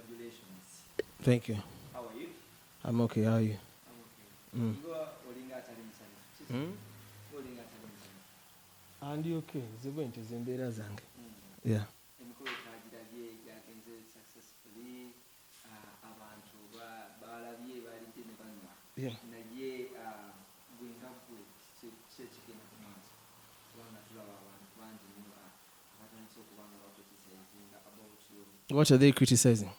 Congratulations. Thank you. How are you? I'm okay. How are you? I'm okay. Nga olinga atali musanyufu. Kiki? Nga olinga atali musanyufu. Ndi okay. Nze bwe ntyo, ze embeera zange. Yeah. Emikolo twagirabye, gyagenze successfully. Abantu balabye, balidde ne banywa. Naye gwe nga gwe, ki ekigenda ku maaso? Kubanga tulaba abantu bangi nnyo abatandise okuba nga bacriticinga about you. What are they criticizing?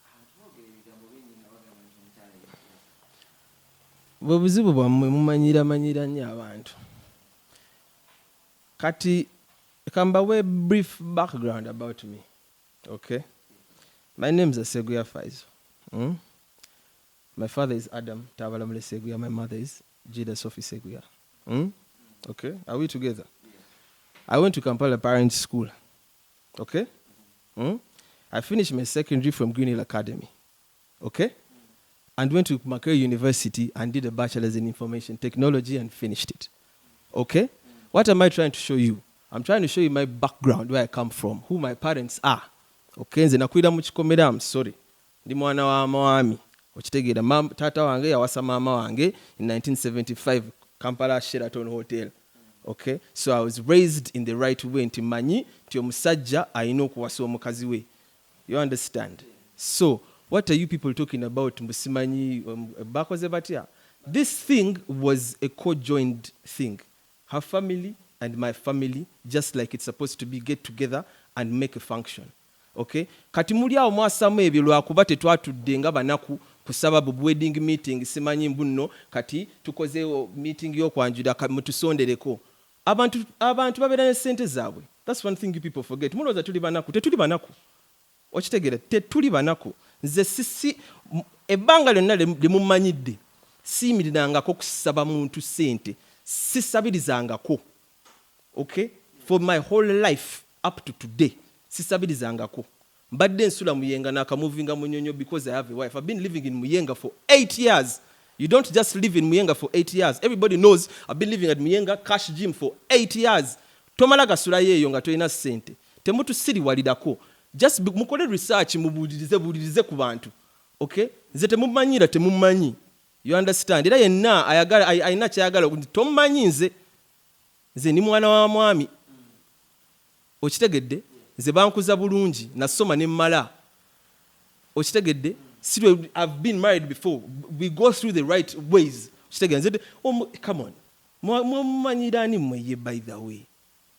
Abantu boogera ebigambo bingi nga bagamba nti omukyala yeekula. Bwe buzibu bwammwe, mumanyira manyira nnyo abantu. Kati kambawe brief background about me. Okay? My name is Seguya Faizo. My father is Adam Tabalamule Seguya. My mother is Jida Sophie Seguya. Okay? Are we together? I went to Kampala Parents School. Okay? I finished my secondary from Green Hill Academy. Okay? And went to Makerere University and did a bachelor's in information technology and finished it. Okay? What am I trying to show you? I'm trying to show you my background, where I come from, who my parents are. Okay, nze nakulira mu kikomera, I'm sorry. Ndi mwana wa mwami. Okitegeera, taata wange yawasa maama wange in 1975, Kampala Sheraton Hotel. Okay? So I was raised in the right way nti manyi nti omusajja alina okuwasa omukazi we. You understand? So, what are you people talking about? Mbu simanyi bakoze batya? This thing was a co-joined thing. Her family and my family, just like it's supposed to be, get together and make a function. Okay? Kati muli awo mwasamu ebyo lwakuba tetwatudde nga banaku kusaba bu wedding meeting, simanyi mbu nno kati tukoze meeting y'okwanjula, mutusondereko. Abantu babeera ne ssente zaabwe. That's one thing you people forget. Mulowooza tuli banaku, tetuli banaku. Okitegeera, tetuli banaku. Nze sisi ebbanga lyonna lye mumanyidde siyimirirangako kusaba muntu ssente, sisabirizangako. Okay, for my whole life up to today sisabirizangako. Mbadde nsula Muyenga, nakamovinga Munyonyo because I have a wife. I've been living in Muyenga for 8 years. You don't just live in Muyenga for 8 years. Everybody knows I've been living at Muyenga Cash Gym for 8 years. Tomala gasulayo eyo nga tolina ssente. Temutusiriwalirako. Just mukole research, mubuulirize buulirize ku bantu. Okay, nze temumanyira, temumanyi. You understand? Era yenna ayagala alina kyayagala, tomumanyi. Nze ndi mwana wa mwami. Okitegedde? Nze bankuza bulungi, nasoma ne mmala. Okitegedde? I've been married before. We go through the right ways. Okitegedde? Nze come on. Mumanyira ani mmwe ye? By the way,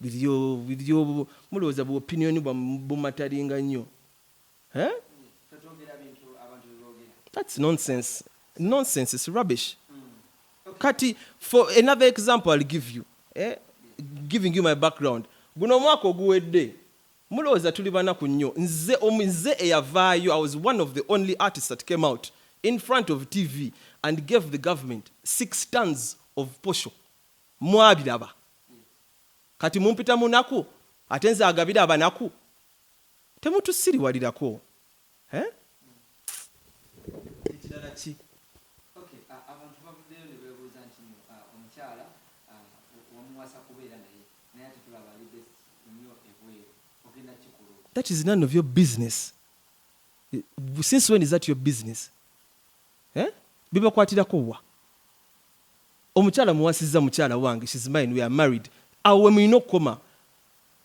biryo biryo mulowooza bu opinion bumatalinga nnyo. Eh? Tetwogera bintu abantu bye boogera. That's nonsense. Nonsense is rubbish. Kati, for another example I'll give you, eh? Giving you my background. Guno omwaka oguwedde, mulowooza tuli banaku nnyo. Nze, nze eyavaayo, I was one of the only artists that came out in front of TV and gave the government 6 tons of posho. Mwabiraba. Kati mumpita munaku, ate nze agabira abanaku. Temutusiriwalirako. Eh? Ekirala ki? Okay, abantu bavuddeyo ne beebuuza nti nno omukyala wamuwasa kubeera naye, naye ate tulaba ali best nnyo ebweru. Ogenda kikola otya? That is none of your business. Since when is that your business? Eh? Bibakwatirako wa? Omukyala muwasizza mukyala wange, she's mine, we are married. Awo we mulina okukoma.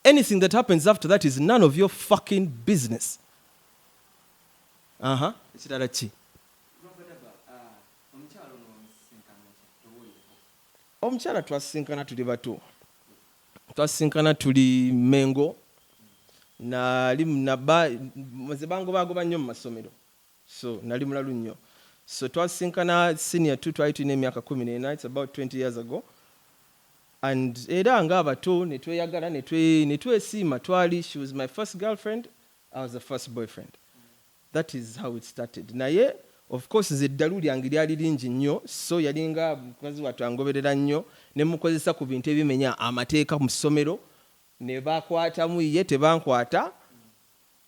Anything that happens after that is none of your fucking business. Aha, ekirala ki? Rabadaba, omukyala ono wamusisinkana otya? Tubuulireko. Omukyala twasisinkana tuli bato, twasisinkana tuli Mengo. Nali naba nze bangobagoba nnyo mu masomero, so nali mulalu nnyo. So twasisinkana senior two, twali tulina emyaka 14. It's about 20 years ago. And era ng'abato ne tweyagala, ne twesiima. Twali, she was my first girlfriend, I was the first boyfriend. That is how it started. Naye of course nze eddalu lyange lyali lingi nnyo, so yalinga mukazi wattu angoberera nnyo, ne mukozesa ku bintu ebimenya amateeka mu ssomero, ne bakwatamu ye, tebankwata,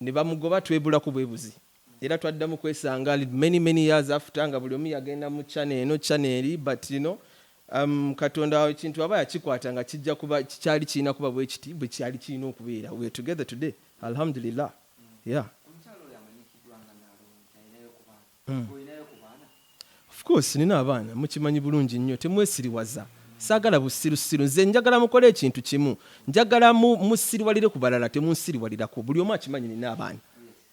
ne bamugoba. Twebulako bwebuzi era twaddamu kwesanga many, many years after, nga buli omu yagenda mu channel eno, channel eri. But you know, Katonda ekintu aba yakikwata nga kijja kuba kyali kirina kuba bwe kiti, bwe kyali kirina okubeera. We are together today, alhamdulillah, yeah. Omukyala oyo amanyikiddwa. Olinayo ku baana? Of course nina abaana, mukimanyi bulungi nnyo. Temwesiriwaza, saagala busirusiru. Nze njagala mukole ekintu kimu, njagala musiriwalire ku balala, temunsiriwalirako. Buli omu akimanyi nina abaana.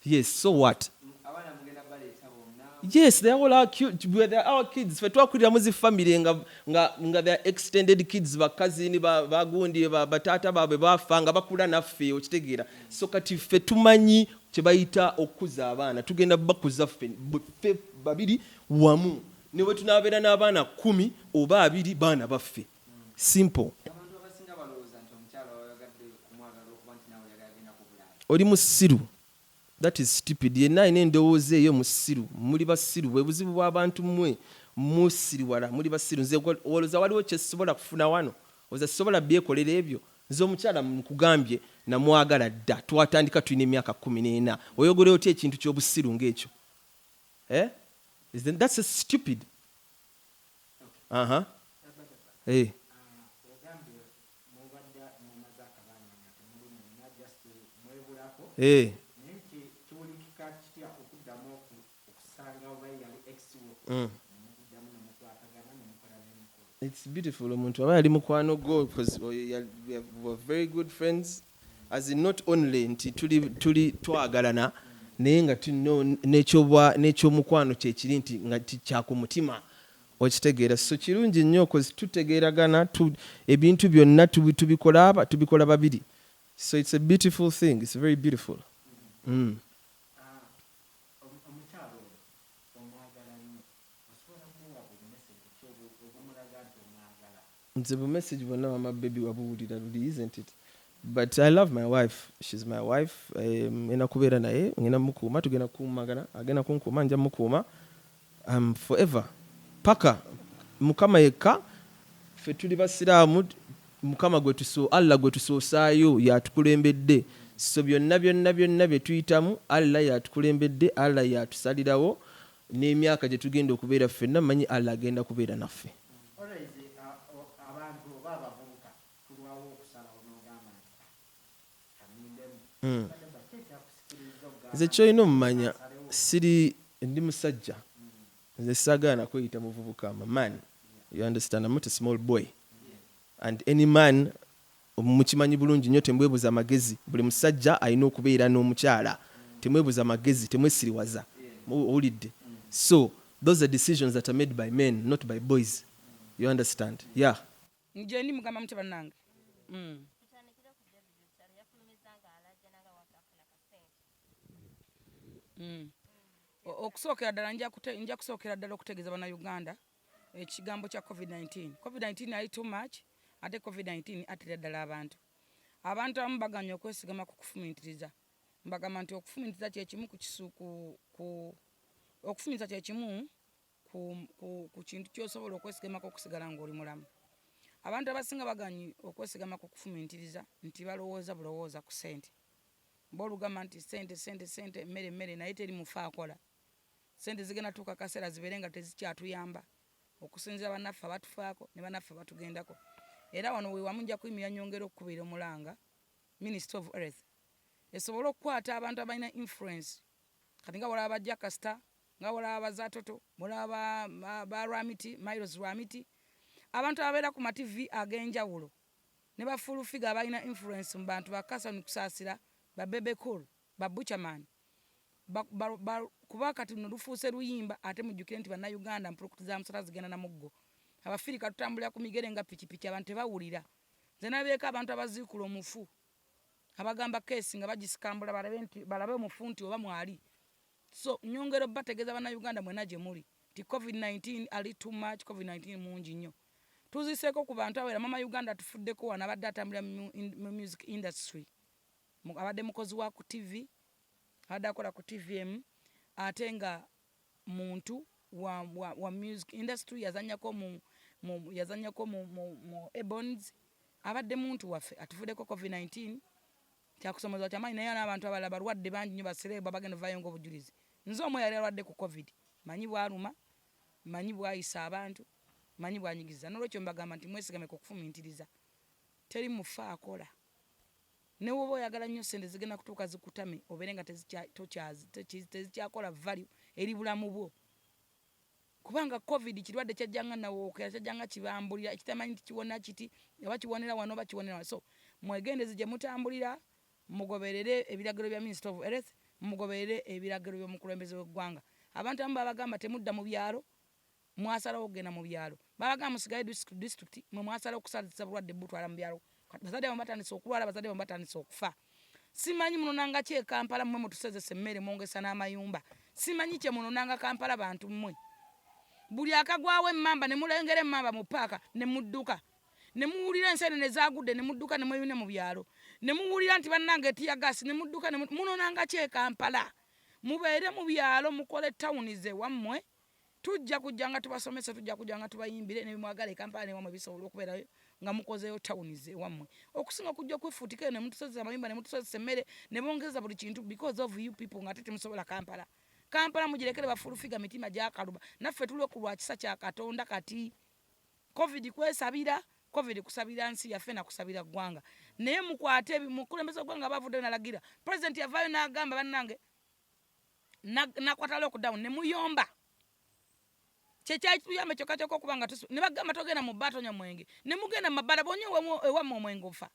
Yes, so what? Abaana mugenda baleeta bonna? Yes, they are all our cute, they are our kids. Ffe twakulira mu zi family nga they are extended kids, bakazini bagundi bataata baabwe bafa nga bakula naffe, okitegeera? So kati ffe tumanyi kye bayita okukuza abaana. Tugenda bakuza ffe babiri wamu, ne bwe tunaabeera n'abaana 10 oba 20, baana baffe, simple. Abantu abasinga balowooza nti omukyala wayagadde kumwagala okuba nti naawe oyagala genda ku Bulaaya. Oli musiru, that is stupid. Yenna alina endowooza eyo musiru. Muli basiru, bwe buzibu bw'abantu mmwe, musiriwala, muli basiru. Nze olowooza waliwo kyesobola kufuna wano? Oza sisobola byekolera ebyo. Nze omukyala nkugambye namwagala dda, twatandika tulina emyaka 14. Oyogera otya ekintu ky'obusiru ng'ekyo, eh? That's a stupid. Eh. Ogambye mubadde mumaze akabanga nga temuli mwenna, just mwebulako. Naye nti kiwulikika kitya okuddamu okusanga oba yali ex wo, nemukuddamu nemukwatagana nemukola n'emikolo? It's beautiful. Omuntu aba yali mukwano gwo, because oyo we were very good friends, as in not only nti tuli twagalana, naye nga tulina n'ekyomukwano kyekiri nti nga kyaku mutima, okitegeera? So kirungi nnyo cause tutegeeragana, ebintu byonna tubikola tubikola babiri. So it's a beautiful thing, it's very beautiful. Ah, omukyala oyo omwagala nnyo, osobola kumuwa bu message ki obumulaga nti omwagala? Nze bu message bwonna mama baby wabuwulira luli, isn't it? But I love my wife, she's my wife. Ngenda kubeera naye, ngenda mukuuma, tugenda kukuumagana, agenda kunkuuma, nja mukuuma, forever paka Mukama yekka. Ffe tuli basiraamu, Mukama gwe tuso, Allah gwe tusoosaayo, yatukulembedde. So byonna byonna byonna bye tuyitamu, Allah yatukulembedde, Allah yatusalirawo n'emyaka gye tugenda okubeera ffenna. Manyi Allah agenda kubeera naffe. Always abantu oba abavubuka tulwawo okusalawo n'ogamba nti, "Ah, kanindemu." Badde ki ekyakusikiriza okugamba Nze kyolina omumanya, siri, ndi musajja. Nze saagala nakweyita muvubuka. I'm a man, you understand? I'm not a small boy, and any man mukimanyi bulungi nnyo, temwebuza magezi. Buli musajja alina okubeera n'omukyala. Temwebuza magezi, temwesiriwaza. Owulidde? So those are decisions that are made by men, not by boys, you understand? Yeah. Nje ndi mugamba mutya bannange. Tutandikire ku David Lutalo, yafulumiza nga alajjana nga wakafuna kasente. Okusookera ddala nja kusookera ddala okutegeeza bannayuganda ekigambo kya COVID-19. COVID-19 ali too much, ate COVID-19 attira ddala abantu. Abantu abamu baganya okwesigama ku kufumintiriza. Mbagamba nti okufumintiriza kyekimu ku kisu ku, ku okufumintiriza kyekimu ku kintu kyosobola okwesigamako okusigala ng'oli mulamu. Abantu abasinga baganyi okwesigama ku kufumintiriza nti balowooza bulowooza ku ssente. Boolugamba nti ssente, ssente, ssente, emmere, emmere, naye teri mufu akola. Ssente zigenda tuuka kaseera zibeere nga tezikyatuyamba okusinziira bannaffe abatufaako ne bannaffe abatugendako. Era wano we wamu nja kuyimirira nyongera okukubira omulanga Ministry of Health esobole okukwata abantu abalina influence. Kati nga walaba bajja kasita, nga walaba bazatoto, mulaba ba Rwamiti, Miles Rwamiti, abantu ababeera ku mativi ag'enjawulo ne ba Full Figure abalina influence mu bantu, ba Kasani Kusaasira, ba Bebe Cool, ba Butcherman, kuba kati luno lufuuse luyimba. Ate mujjukire nti bannayuganda mpulukutu za musota zigenda na muggo. Abafirika tutambulira ku migere nga pikipiki, abantu tebawulira. Nze nabyeko abantu abaziikula omufu abagamba case nga bagisikambula balabe nti balabe omufu nti oba mwali. So nyongera obategeeza bannayuganda mwena gye muli nti COVID-19 ali too much, COVID-19 mungi nnyo. Tuziseeko ku bantu awera. Mama Uganda atufuddeko wano, abadde atambulira mu music industry, abadde mukozi wa ku TV, abadde akola ku TVM, ate nga muntu wa music industry, yazanyako mu Ebonies. Abadde muntu waffe, atufuddeko. COVID-19 kyakusomozebwa kyamaanyi, naye n'abantu abalala balwadde bangi nnyo, baserebu abagenda ovayo ng'obujulizi. Nze omu yali alwadde ku COVID, manyi bwaluma, manyi bwayisa abantu, manyi bwanyigiza. Nolwekyo mbagamba nti mwesigame ku kufumintiriza, teri mufu akola. Ne woba oyagala nnyo sente, zigenda kutuuka zikutame, obeere nga tezikyakola value eri bulamu bwo, kubanga COVID kirwadde kyajjanga nawookera, kyajjanga kibambulira, ekitamanyi nti kiwona kiti oba kiwonera wano oba kiwonera wano. So mwegendeze gye mutambulira, mugoberere ebiragiro bya Minister of Health, mugoberere ebiragiro by'omukulembeze w'eggwanga. Abantu abamu babagamba temudda mu byalo, mwasalawo okugenda mu byalo. Babagamba musigale district, mwe mwasalawo okusaliza bulwadde butwala mu byalo. Bazadde bamwe batandise okulwala, bazadde bamwe batandise okufa. Simanyi munonanga ki e Kampala. Mmwe mutusezesa emmere, mwongesa n'amayumba. Simanyi kye munonanga Kampala. Bantu mmwe, buli akagwawo emmamba ne mulengera emmamba mu paaka ne mudduka, ne muwulira ensenene zaagudde ne mudduka ne mweyune mu byalo, ne muwulira nti bannange teargas ne mudduka. Munonanga ki e Kampala? Mubeere mu byalo, mukole tawuni ze wammwe. Tujja kujja nga tubasomesa, tujja kujja nga tubayimbire nebimwagala e Kampala newammwe bisobola okubeerayo nga mukozeeyo tawuni ze wammwe, okusinga okujja okwefuutika eyo ne mutusozesa amayumba, ne mutusozesa emmere, ne bongeza buli kintu because of you people, nga ate temusobola Kampala. Kampala mugirekere bafulufiga mitima gyakaluba. Naffe tuli okulwa kisa kya Katonda. Kati COVID kwesabira, COVID kusabira nsi yaffe nakusabira ggwanga. Naye mukwate mukulembeza ggwanga. Bavuddeyo nalagira, president yavaayo n'agamba, bannange, nakwata lockdown ne muyomba. Kyekyatuyamba kyokka kyokka okuba nga ne bagamba togenda mu bbaa, tonywa mwenge, ne mugenda mu mabbala. Bwonywa ewammwe omwenge ofa.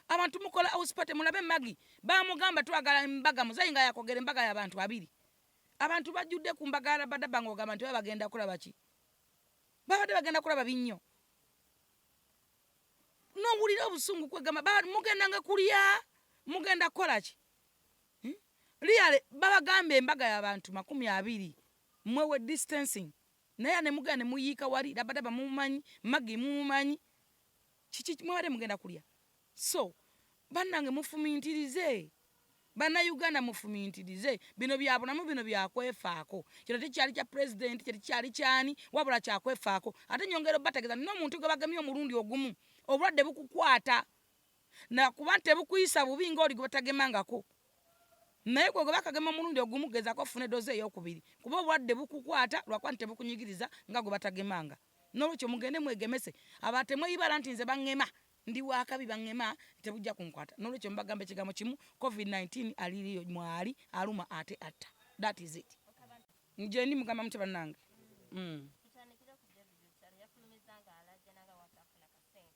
Abantu mukola house party. Mulabe Magi, bamugamba twagala embaga, muzayi nga yakogera embaga y'abantu abiri. Abantu bajjudde ku mbaga ya Rabadaba, ng'ogamba nti baba bagenda kulaba ki? Babadde bagenda kulaba binnyo. Nowulira obusungu, kwegamba mugendanga kulya, mugenda kukola ki? Really, babagamba embaga y'abantu 20, mwewe distancing, naye ne mugenda ne muyiika wali. Rabadaba mumumanyi, Magi mumumanyi, kiki mwabadde mugenda kulya? So bannange, mufumintirize. Bannayuganda, mufumintirize. Bino bya bulamu, bino byakwefaako. Kino tekyali kya pulezidenti, kyo tekyali kyani, wabula kyakwefaako. Ate nyongera obategeeza nina omuntu gwe bagemye omulundi ogumu, obulwadde bukukwata nakuba nti tebukuyisa bubi ngaoli gwe batagemangako. Naye gwe gwe bakagema omulundi ogumu, gezaako ofune edozi eyokubiri, kuba obulwadde bukukwata lwakuba nti tebukunyigiriza nga gwe batagemanga. Nolwekyo mugende mwegemese. Aba temweyibala nti nze baŋŋema, ndi wakabi, baŋŋema, tebujja kunkwata. Nolwekyo mbagamba ekigambo kimu, COVID-19 aliriyo mwali, aluma ate atta. That is it. Nje ndi mugamba mutya bannange? Tutandikire ku David Lutalo, yafulumiza nga alajana nga watafuna kasente.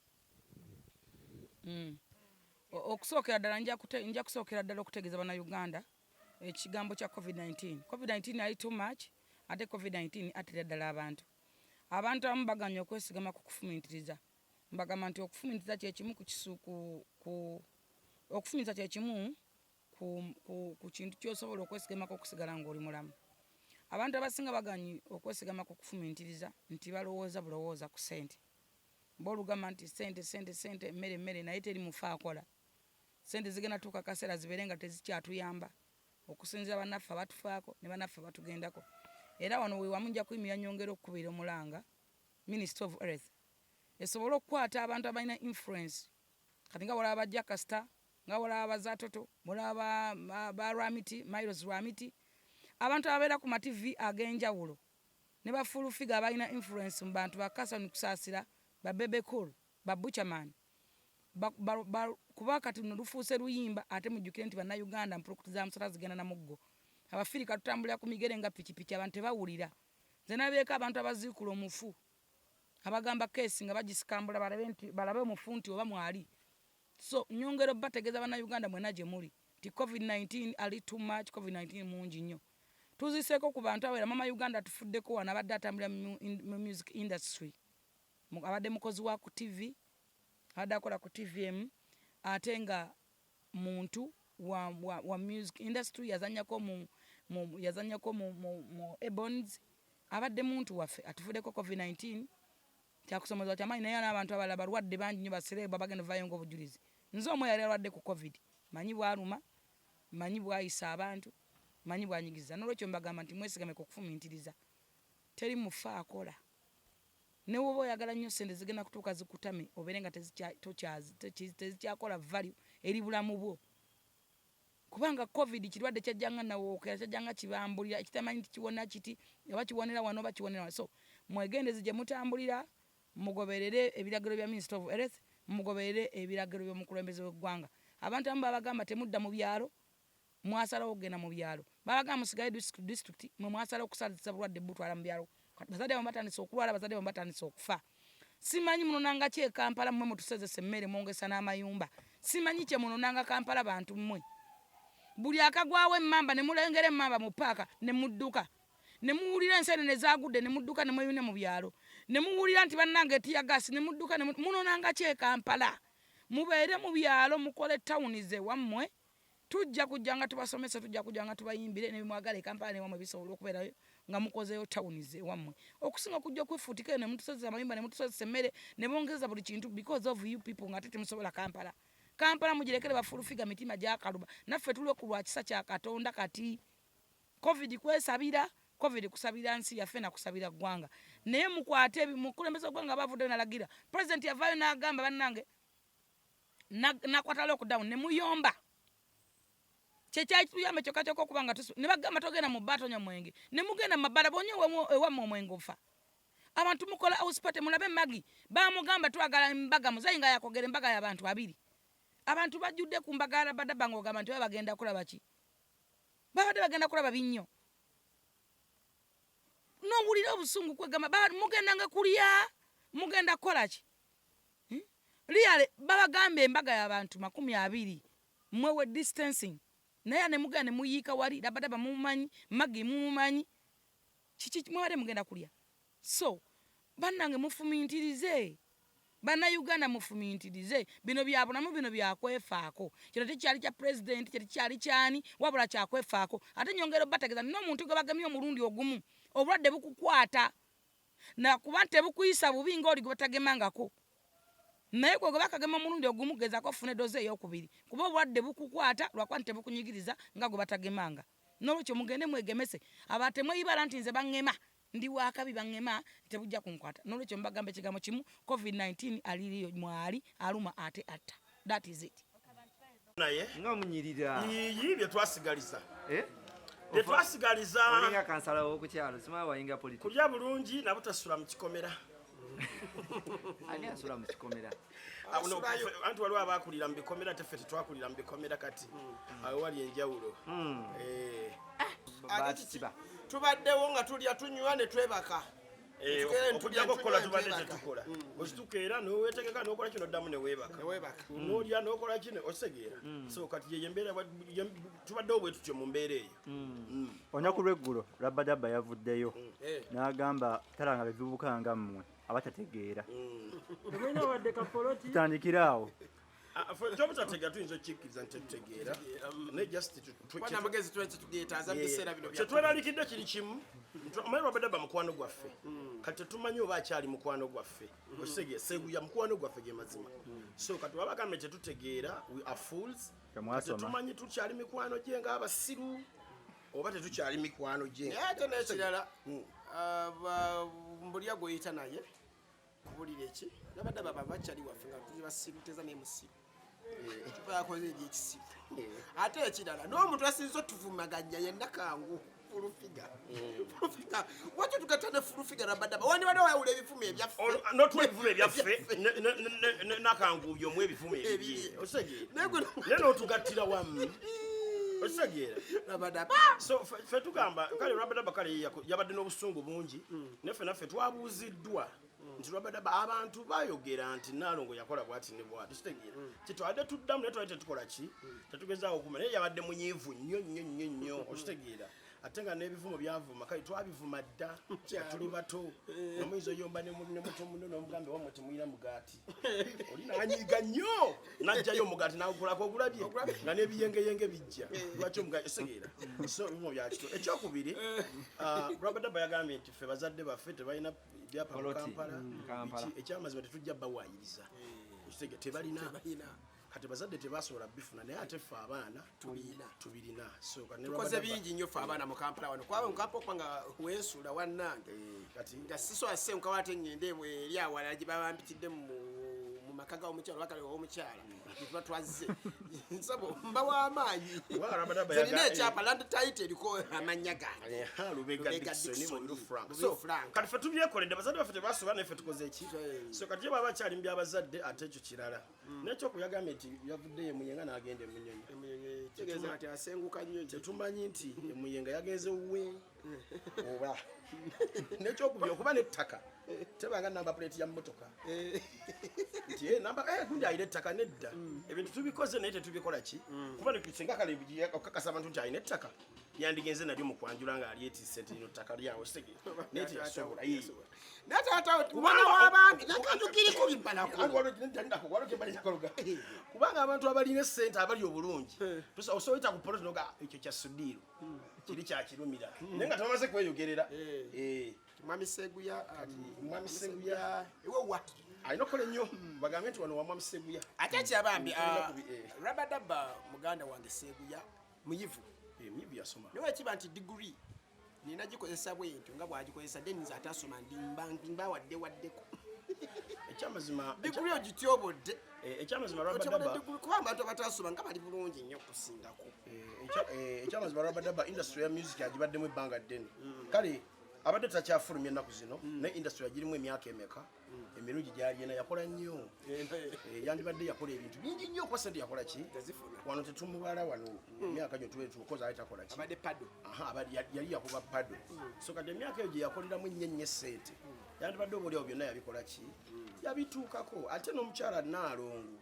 Okusookera ddala nja kusookera ddala okutegeeza bannayuganda ekigambo kya COVID-19. COVID-19 ali too much, ate COVID-19 attira ddala abantu. Abantu abamu baganye okwesigama ku kufumintiriza. Mbagamba nti okufumintiriza kyekimu ku kisu ku okufumintiriza kyekimu ku kintu kyosobola okwesigamako okusigala ng'oli mulamu. Abantu abasinga baganye okwesigama ku kufumintiriza nti balowooza bulowooza ku ssente. Boolugamba nti sente, sente, sente, emmere, emmere, naye teri mufe akola. Sente zigenda tuuka kaseera zibeere nga tezikyatuyamba, okusinziira bannaffe abatufaako ne bannaffe abatugendako. Era wano wewamu nja kuyimirira nyongera okukubira omulanga Minister of Health esobole okukwata abantu abalina influence. Kati nga bolaba bajja kasita, nga bolaba bazatoto, bolaba ba Rwamiti, Miles Rwamiti, abantu ababeera ku mativi ag'enjawulo ne bafulufiga abalina influence mu bantu, bakasani kusaasira, ba Bebe Cool, ba Buchaman, kuba kati luno lufuuse luyimba. Ate mujjukire nti bannayuganda mpulukutu za musota zigenda na muggo. Abafirika tutambulira ku migere nga pikipiki, abantu tebawulira. Nze nabeeko abantu abaziikula omufu, abagamba keesi nga bagisikambula balabe nti balabe omufu nti oba mwali. So nyongera obategeeza bannayuganda mwena gye muli nti COVID-19 ali too much, COVID-19 mungi nnyo. Tuziseeko ku bantu awera. Mama Uganda tufuddeko wano, abadde atambulira mu music industry, abadde mukozi wa ku TV, abadde akola ku TVM, ate nga muntu wa music industry, yazanyako mu Ebonies. Abadde muntu waffe, atufuddeko. COVID-19 kyakusomozebwa kyamaanyi, naye n'abantu abalala balwadde bangi nnyo, baserebu abagenda ovayo ng'obujulizi. Nze omu yali alwadde ku COVID, manyi bwaluma, manyi bwayisa abantu, manyi bwanyigiriza. Nolwekyo mbagamba nti mwesigame ku kufumintiriza. Teri mufe akola. Ne woba oyagala nnyo sente, zigenda kutuuka zikutame, obeere nga tezikyakola value eri bulamu bwo, kubanga COVID kirwadde kyajjanga nawookera, kyajjanga kibambulira, ekitamanyi nti kiwona kiti oba kiwonera wano oba kiwonera wano. So mwegendeze gye mutambulira, mugoberere ebiragiro bya Minister of Health, mugoberere ebiragiro by'omukulembeze w'eggwanga. Abantu abamu babagamba temudda mu byalo, mwasalawo okugenda mu byalo. Babagamba musigale district, mwe mwasalawo okusaliza bulwadde butwala mu byalo. Bazadde bammwe batandise okulwala, bazadde bammwe batandise okufa. Simanyi munonanga ki e Kampala, mmwe mutusezesa emmere, mwongesa n'amayumba. Simanyi kye munonanga Kampala bantu mmwe. Buli akagwawo emmamba ne mulengera emmamba mu paaka ne mudduka. Ne muwulira ensenene zaagudde ne mudduka ne mweyune mu byalo. Ne muwulira nti bannange tear gas ne mudduka ne munonanga ki e Kampala. Mubeere mu byalo mukole tawuni ze wammwe. Tujja kujja nga tubasomesa, tujja kujja nga tubayimbire ne bimwagala e Kampala ne wammwe bisobola okubeerayo nga mukozeeyo tawuni ze wammwe. Okusinga okujja okwefuutika eyo ne mutusozesa amayumba ne mutusozesa emmere ne bongeza buli kintu because of you people nga ate temusobola Kampala. Kampala mugirekere ba Full Figure mitima gyakaluba. Naffe tuli ku lwa kisa kya Katonda kati. Covid kwesabira, Covid kusabira nsi yaffe na kusabira ggwanga. Naye mukwate mukulembeze ggwanga bavuddeyo n'alagira. President yavaayo n'agamba bannange nakwata lockdown ne muyomba. Kyekyatuyamba kyokka kyokka okuba nga ne bagamba togenda mu bbaala tonywa mwenge. Ne mugenda mu mabbala bw'onywa ewammwe omwenge ofa. Abantu mukola house party mulabe Maggie baamugamba twagala embaga muzeeyi nga yakogera embaga y'abantu abiri. Abantu bajjudde ku mbaga ya Rabadaba ng'ogamba nti baba bagenda kulaba ki? Babadde bagenda kulaba binnyo. N'owulira obusungu kwegamba mugendanga kulya, mugenda kukola ki? Really babagamba embaga y'abantu 20 mwewe distancing. Naye ne mugenda ne muyiika wali Rabadaba mumumanyi, Maggie mumumanyi. Kiki mwabadde mugenda kulya? So bannange mufumintirize. Bannayuganda mufumintirize. Bino bya bulamu, bino bya kwefaako. Kino tekyali kya president, kino tekyali kyani, wabula kya kwefaako. Ate nyongera obbategeeza nti n'omuntu gwe bagemye omulundi ogumu, obulwadde bukukwata. Nakuba nti tebukuyisa bubi ng'oli gwe batagemangako. Naye gwe gwe bakagema omulundi ogumu gezaako ofune doozi eyookubiri. Kuba obulwadde bukukwata lwakuba nti tebukunyigiriza nga gwe batagemanga. Noolwekyo mugende mwegemese. Aba temweyibala nti nze baŋŋema, ndi wakabi baŋŋema tebujja kunkwata. Noolwekyo mbagamba ekigambo kimu, COVID-19 aliriyo mwali aluma ate atta. That is it. Naye nga munyirira yiyi bye twasigaliza, Eh? bye twasigaliza. Olinga kansala w'okukyalo, simanyi wayinga politics. Kulya bulungi nabutasula mu kikomera. Ani asula mu kikomera? Ah, no, anti waliwo abakulira mu bikomera, teffe tetwakulira mu bikomera, kati awo wali enjawulo. Eh. Bakisiba. Tubaddewo nga tulya, tunywa ne twebaka. Eh, Tugende okulyako tulya, okukola tunywa, tubadde twebaka. tetukola. Okituka era nowetegeka nokola kino, oddamu neweebaka. Neweebaka. Nolya nokola kino, okitegeera? So kati yeyo embeera tubaddewo bwe tutyo mu mbeera eyo. Olunaku lw'eggulo Rabadaba yavuddeyo Eh. n'agamba talanga bevubuka nga mmwe abatategeera. Temulina wadde kapoloti. Tutandikire awo. Ah, ffe ekyobutategeera tuyinza okukikkiriza nti tetutegeera, naye just Kuba namagezi tuba kyetugeetaaza mu biseera bino bya Kyetweraliikidde kiri kimu nti omanyi Rabadaba mukwano gwaffe, kati tetumanyi oba akyali mukwano gwaffe. Okitegeera? Seguya mukwano gwaffe, ge mazima. So kati wabagambye tetutegeera, we are fools. Temwasoma. Tetumanyi tukyali mikwano gye ng'abasiru oba tetukyali mikwano gye. Naye ate n'ekirala, mbulya gweyita naye kubulira eki Rabadaba baba bakyali waffe nga tuli basiru, teza naye musiru tuba yakoze ebyekisiru. Ate ekirala, n'omuntu asinza otuvumaganya yenna kangu Full Figure. Full Figure waki tugatta ne Full Figure? Rabadaba wandibadde wayawula ebifumo ebyaffe. Notuwa ebivumo ebyaffe nakanguubye omu ebivumo ebibye. Ebibye. Okitegeera? Naye gwe- Naye n'otugattira wamu, okitegeera? Rabadaba. So ffe tugamba kale Rabadaba kale yabadde n'obusungu bungi, naye ffe naffe twabuuziddwa nti Rabadaba abantu bayogera nti Naalongo yakola bwati ne bwati, kitegeera? Kitwadde tuddamu, naye twali tetukola ki, tetugezaawo okuma, naye yabadde munyiivu nnyo nnyo nnyo nnyo, okitegeera? Ate nga n'ebivumo byavuma kale twabivuma dda nga tuli bato. Omuyinza oyomba ne muto muno n'omugambe wamwe temuyina mugaati, oli nanyiiga nnyo najjayo omugaati nagukolako ogulabye nga n'ebiyengeyenge bijja, lwaki omugaati? Osegeera? So ebivumo byakito. Ekyokubiri, Rabadaba yagambye nti ffe bazadde baffe tebalina byapa mu Poloti. Kampala. Kampala. Biki, ekyamazima tetujja bawaayiriza, okitegeera? Tebalina. Kati bazadde tebasobola bifuna, naye ate ffe abaana Tubirina. Tubirina. So kati ne Tukoze Rabadaba- bingi nnyo ffe abaana mu Kampala wano, kubanga mu Kampala okuba nga weesuula wannange Eh, kati nga sisobola senkawo ate ngende eri awalala gye baba mpitidde mu Maka ga omukyala wakale omukyala tuba twazze nsabo mba w'amaanyi. Kubanga Rabadaba Nze nina ekyapa land title eriko amannya gange. Aha, Lubega Lubega Dickson, Dickson, Mubiru Frank. Mubiru So, Frank. kati ffe tubyekoledde, bazadde baffe tebasoba, naye ffe tukoze ki? Eh. So kati ye bw'aba akyali mu byabazadde, ate ekyo kirala. N'ekyokuyagambye nti yavuddeyo emuyenga n'agenda emunyonyo. Kitegeeza kati asenguka nnyo nti Tetumanyi nti emuyenga yagenze wuwe oba nekyokubiri okuba n'ettaka tebanga namba plate ya mmotoka nti namba gundi alina ettaka. Nedda, ebintu tubikoze naye tetubikola ki, kuba singa kale okukakasa abantu nti alina ettaka, yandigenze nalyo mu kwanjula nga alyetisse nti lino ttaka lyawe, sege naye teyasobola. Naye taata mwana w'abandi nakanjukiriko bimbalako. Kubanga abantu abalina esente abali obulungi osobola ku poloti noga ekyo kya Sudiiro, kiri kyakirumira, naye nga tebamaze kweyogerera. Mwami Seguya. Mwami Seguya. Ewewa. Alina okukola ennyo bagambe nti wano wa Mwami Seguya. Ate kyabambi Tulina Rabadaba muganda wange Seguya muyivu. Muyivu, yasoma. Naye wekiba nti diguri nina gikozesa bwentyo nga bwagikozesa, then nze atasoma ndi mba wadde waddeko. Ekyamazima Diguri ogityobodde. Ekyamazima Otyobodde Rabadaba diguri kuba abantu abatasoma nga bali bulungi nnyo okusingako. Ekyamazima Rabadaba industry ya music agibaddemu ebbanga ddene. Kale abadde takyafulumya ennaku zino, naye industry agirimu emyaka emeka emirungi gyalina, yakola nnyo. Yandibadde yakola ebintu bingi nnyo okuba sente yakola ki. Yazifuna. Wano tetumubala wano emyaka gyo tube tukoze ali takola ki. Abadde pado. Aha, yali yakuba pado. So kati emyaka eyo gye yakoleramu ennyo ennyo esente, yandibadde oba oliawo byonna yabikola ki, yabituukako. Ate n'omukyala Naalongo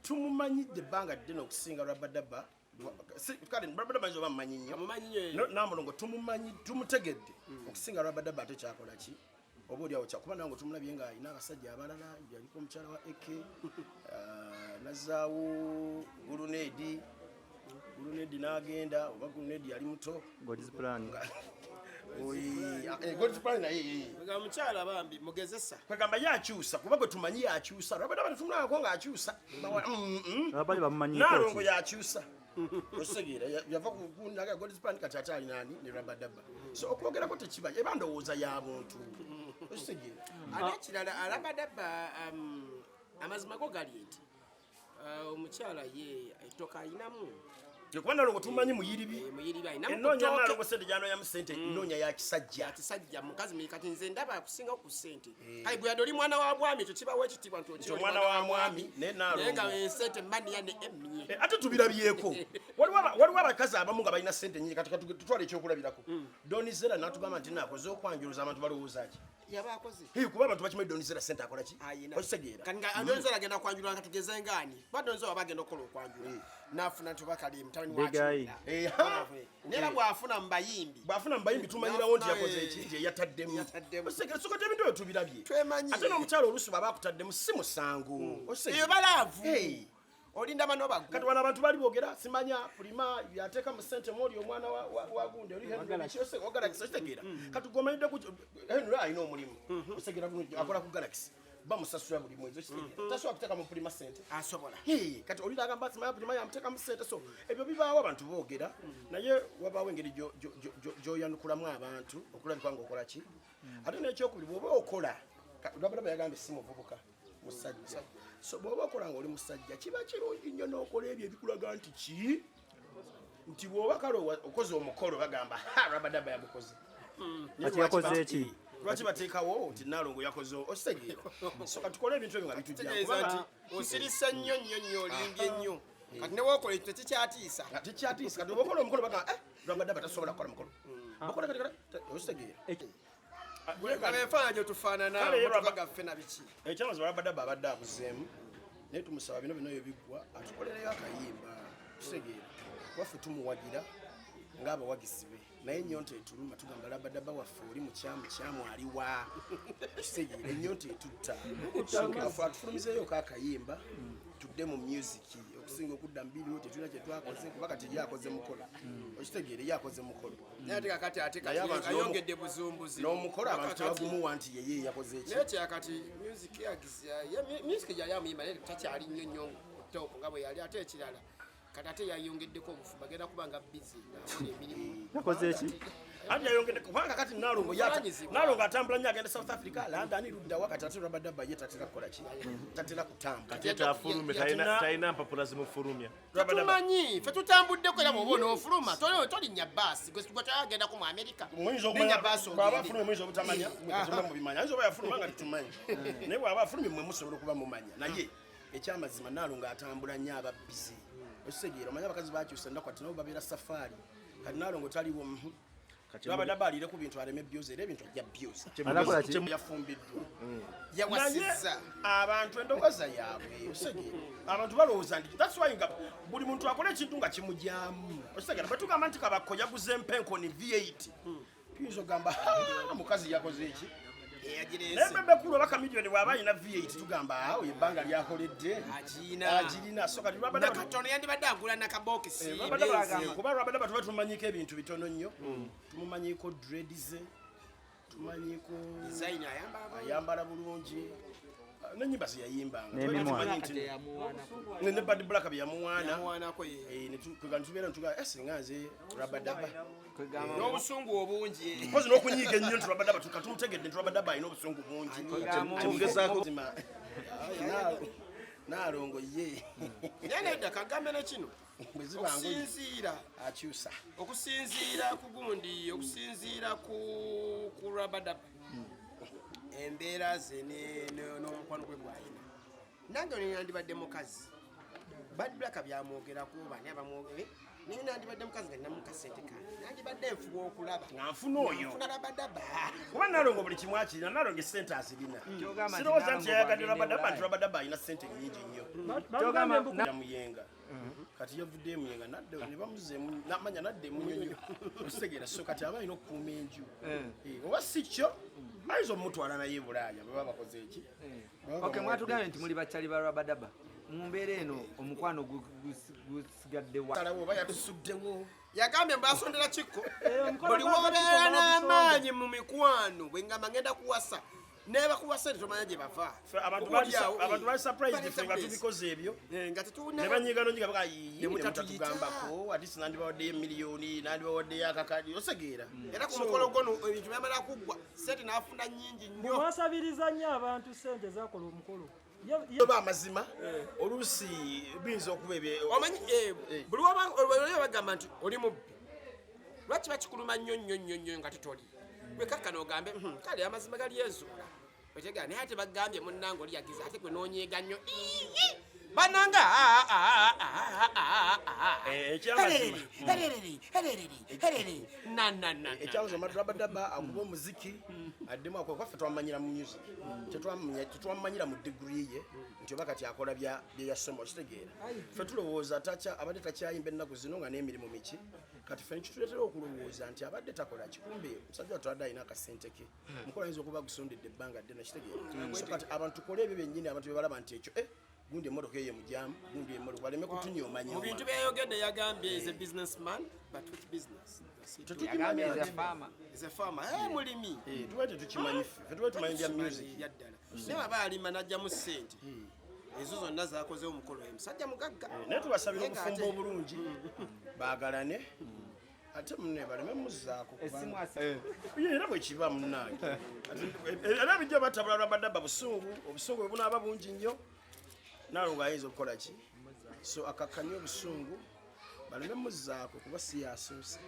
tumumanyidde ebbanga ddene okusinga Rabadaba. Kale Rabadaba nze oba mmanyi nnyo. Amumanyi nnyo ye. Namulongo tumumanyi, tumutegedde okusinga Rabadaba. Ate kyakola ki oba oliawo kyakuba nange tumulabye nga alina abasajja abalala. Yaliko omukyala wa eke nazaawo Gulunedi, Gulunedi n'agenda oba Gulunedi yali muto. God's plan. God's plan naye ye. Nga mukyala bambi mugezesa. Kwegamba ye akyusa, kuba gwe tumanyi yakyusa. Rabadaba tetumulabako ng'akyusa. Abali bamumanyiiko Naalongo ki? yakyusa, osegeera yava kunaga God's plan, kati ate alinaani ne Rabadaba. So okwogerako tekiba eba ndowooza ya buntu, osegeera. Ate ekirala Alabadaba amazima go gali nti omukyala ye ettooka alinamu. Kuba Nalongo tumanyi muyiribi. Muyiribi alinamu. Ennoonya Ku ttooke. Nalongo sente gyanoyamu sente nnoonya ya kisajja. Kisajja mukazi mwe kati nze ndaba akusinga ku ssente. Kale gwe yadde oli mwana wa bwami, ekyo kibawo ekitiibwa nti Nti omwana wa mwami, naye Nalongo. Naye nga esente maniya ne emmye. Ate tubirabyeko, waliwo abakazi abamu nga balina sente nyingi. Kati tutwale ekyokulabirako Donizera natugamba nti nakoze okwanjuluza, abantu balowooza ki? Yaba akoze. Hey, kuba abantu bakimanyi Donizera sente akola ki. Ayina. Okitegeera? Kati nga Donizera agenda kwanjula, nga tugeze ngaani kuba Donizera waba agenda okukola okwanjula nafuna nti oba kali mutabani wa Begayi. Kirunda. Ha. Naye era bw'afuna mu bayimbi Bw'afuna mu bayimbi tumanyirawo nti N'afuna, yakoze eki, nti yataddemu. Yataddemu. Okitegeera? So kati ebintu ebyo tubirabye. Twemanyi. Ate n'omukyalo oluusi bw'aba akutaddemu si musango. Okitegeera? Eyo balaavu. Hey. Olinda bano bagu. Kati wano abantu bali boogera simanya pulima yateeka mu sente mwoli omwana wa gundi oli Henry Kyose wa Galaxy. Okitegeera? Kati gwomanyidde ku Henry alina omulimu, otegeera bulungi, akola ku Galaxy, bamusasula buli mwezi. Okitegeera? Tasobola kuteeka mu pulima sente. Asobola. Hey, kati oli agamba simanya pulima yamuteekamu sente. So ebyo bibaawo, abantu boogera, naye wabaawo engeri gy'oyanukulamu abantu okulabika ng'okola ki. Ate n'ekyokubiri, bw'oba okola Lwabadaba yagambye si muvubuka, musajja. So bw'oba okola ng'oli musajja, kiba kirungi nnyo n'okola ebyo ebikulaga nti ki, nti bw'oba kale okoze omukolo bagamba ha, Rabadaba yamukoze. Naye Kati yakoze eki? Lwaki bateekawo nti Naalongo yakoze? Okitegeera? So kati tukole ebintu ebyo nga bitujja. Kitegeeza nti osirisa nnyo nnyo nnyo, olimbye nnyo. Kati ne wookola ekyo tekikyatiisa. Tekyatiisa. Kati oba okola omukolo bagamba eh, Rabadaba tasobola kukola mukolo. Bakola kati kati, okitegeera? Nga enfaanana gye tufaanana, Kale ye motoka gaffe na biki. Ekyamazima Rabadaba abadde abuzeemu, naye tumusaba bino byonna byebiggwa atukolereyo akayimba, kitegeera, waffe tumuwagira ng'abawagizi be. Naye ennyonta etuluma, tugamba Rabadaba waffe oli mukyamu kyamu aliwa? Kitegeera, ennyonta etutta. Afe atufulumizeeyo akayimba tudde mu music okusinga okudda mu biriwo tetulina kyetwakoze, kuba kati ye akoze mukolo, okitegeera, ye akoze mukolo. Naye ate kakati ate Naye kati abantu ayongedde buzumbuzi. N'omukolo abantu Kakati- tebagumuwa nti yeye yakoze eki. Naye kyakati music music yali amuyimba, naye takyali nnyo nnyo top nga bwe yali. Ate ekirala kati ate yayongeddeko obufu, bagenda kuba nga busy ng'akola emirimu. Yakoze eki? Anti yayongedde kubanga kati Nalongo Nalongo atambula nnyo, agenda South Africa, London, luddawa. Kati ate Rabadaba ye tatera kukola ki? Tatera kutambula. Kati ate afulume, talina mpapula zimufulumya. Tumanyi ffe tutambuddeko, era bw'oba onoofuluma tolinnya baasi, gwe toyagendako mu Amerika. Muyinza Linnya okumanya baasi bw'aba ogende. afulumye, muyinza obutamanya, mwe katonda mubimanya. Ayinza oba yafuluma nga tetumanyi, naye bw'aba afulumye mmwe musobola okuba mumanya. Naye ekyamazima, Nalongo atambula nnyo, aba busy, okitegeera? Omanyi abakazi bakyusa ennaku, ati nabo babeera safaari. Kati Nalongo taliwo. Rabadaba aliire ku bintu aleme byoza, era ebintu ajja byoza. Anakola ki? Yafumbiddwa. Yawasizza. Naye abantu endowooza yaabwe, osegeera, abantu balowooza nti that's why nga buli muntu akola ekintu nga kimugyamu, okitegera? Bwe tugamba nti Kabako yaguze empenkoni V8, tuyinza okugamba, "Ha, mukazi yakoze eki?" Naye Eyagireese. Bebe Cool oba Chameleone bw'aba alina V8, tugamba awo ebbanga lyakoledde Agirina. Agirina. So kati Rabadaba- Nakatono yandibadde agula nakabokisi. Kuba Rabadaba tuba tumanyiko ebintu bitono nnyo. Tumumanyiko dread ze, tumanyiko Design, ayambala bulungi. Ayambala bulungi n'enyimba ze yayimbanga. N'emimwa. Tumanyi nti ne Bad Black bye yamuwaana. Yamuwaanako ye. Kwegamba tubeera ntugaa singa nze Rabadaba. N'obusungu obungi. Mpozi n'okunyiiga ennyo nti Rabadaba katumutegedde nti Rabadaba alina obusungu bungi. Kyemugezaako- Naalongo ye Naye nedda, kagambe ne kino. Bwe ziba ngoye Okusinziira akyusa. Okusinziira ku gundi, okusinziira ku Rabadaba, embeera ze n'omukwano gwe gwalina, nange nandibadde mukazi, Bad Black byamwogerako, bani abamwogere, naye nandibadde mukazi nga ninamu kasente kange, nandibadde nfuba okulaba nga nfuna oyo. Nfuna Rabadaba. Kuba Nalongo buli kimu akirina, Nalongo esente azirina. Kyogamba nti Sirowooza nti Nalongo yayagadde bw'agenda Rabadaba, nti e Bulaaya. Rabadaba alina sente nyingi nnyo. Kyogamba Muyenga kati yavudde emuyenga nadde ne bamuza namanya nadde emunyonyo, okitegeera? So kati aba alina okukuuma enju. Oba si kyo ayinza omutwala naye e Bulaaya baba bakoze eki. Baba Okay, bamuwadde. Mwatugambye nti muli bakyali ba Rabadaba. Mu mbeera eno omukwano gusigadde wa? Salawo oba yatusuddewo. Yagambye mbasondera kikko. Omukono Buli gwa wobeera Kikko. n'amaanyi mu mikwano, bwe ngamba ngenda kuwasa, nebakuwa sente tomanya gye bava. Ffe abantu Oba oli awo, abantu bali surprised bali ffe nga surprised. tubikoze ebyo. Nga tetuna Ne banyiga nonyiga baga yiyi Ne mutatuyita. nemutatugambako, ati sinandibawaddeyo emiliyoni, nandibawaddeyo akakadi, osegeera? Era ku mukolo gwo ebintu byamala kuggwa, sente n'afuna nnyingi nnyo. Mwasabiriza nnyo abantu sente zakola omukolo. Oba amazima oluusi biyinza okuba ebye Omanyi buli oli bagamba nti oli mubbi, lwaki bakikuluma nnyo nnyo nnyo nnyo nga tetoli gwe? Kakkana ogambe, kale amazima gali ezuula." Otegeera? Naye ate bagambye munnange oli yagiza, ate gwe noonyeega nnyo. Ii! Bannange, ah, ah, ah, ah, ah, ah. Ekyamazima. Hererere, hererere, hererere, na na na na. Ekyamazima, Rabadaba akuba omuziki addemu akola kwaffe. Twamanyira mu music, tetwamanyira mu diguri ye nti oba kati akola bye yasoma, okitegeera? Ffe tulowooza abadde takyayimba ennaku zino nga n'emirimu miki. Kati ffe nekituleetera okulowooza nti abadde takola kikumbe omusajja wattu adde alina akasente ke mukolo, ayinza okuba agusondedde ebbanga ddene, okitegeera? So kati abantu tukole ebyo byennyini abantu bye balaba nti ekyo gundi emmotoka eyo emujamu, gundi emmotoka, baleme kutunyoomanya. Mu bintu byeyayogedde yagambye is a businessman, but which business? Tetukimanyi. Yagambye is a farmer. Is a farmer, mulimi. Tuba tetukimanyi ffe, ffe tuba tumanyi bya music. Byaddala, naye aba alima n'ajjamu ssente ezo zonna zakozewo omukolo, musajja mugagga. Naye tubasabira Naye nga obufumbo obulungi, baagalane, ate munne baleme muzzaako. Essimu Ye, era bwe kiba munnange. Era bijja batabula Rabadaba busungu, obusungu bwe bunaaba bungi nnyo, Nalongo ayinza okukola ki? So akakkanye obusungu, baleme muzzaako kuba si yasoose.